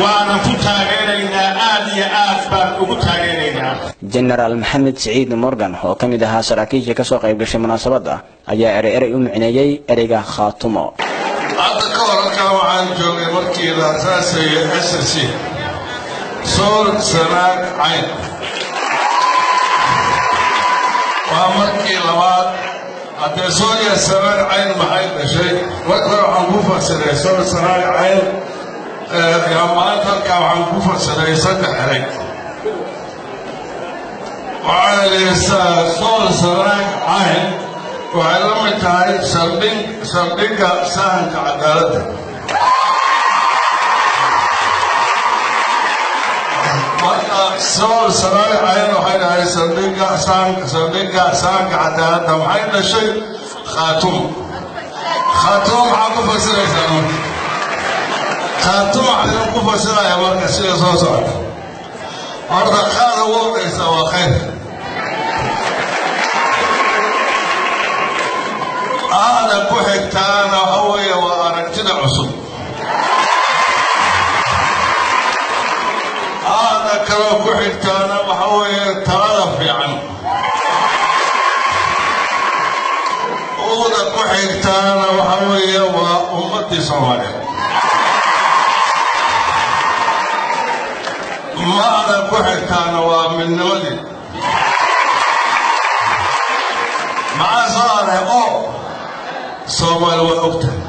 Waanan ku taageeraynaa, aad iyo aad baan ugu taageeraynaa. Jenaraal Maxamed Siciid Morgan oo ka mid ahaa saraakiisha kasoo qayb gashay munaasabadda ayaa erey erey u micneeyey ereyga Khaatumo. Hadda ka hor halkaa waxaan joogay markii la asaasayay SSC, Sool, Sanaag, Cayn. Waa markii labaad. Haddee Sool iyo Sanaag Cayn maxay dhashay? Marka hore waxaan ku fasiray Sool, Sanaag, Cayn. Yaa maanta halkaa waxaan ku fasiray saddex erey. Waxaa la Sool, Sanaag, Cayn waxay la mid tahay saldhigga sahanka cadaaladda. Marka Sool, Sanaag, Cayn waxay dhahay saldhigga sahanka cadaaladda. Maxay dhashay? Khaatumo. Khaatumo maxaa ku fasiraysaa marka? Khaatumo waxaa ku fasiraya marka sida soo socota. Horta qaada ugu horeysa waa khayr. Aada ku xigtaana waxa weeye waa aragtida cusub. Aada kaloo ku xigtaana waxa weeye talada fiican. Uuda ku xigtaana waxa weeye waa ummaddii Soomaaliyeed. Ma'da ku xigtaana waa midnimadii. Maxaa soo haray? Oo Soomaali waa ogtahay.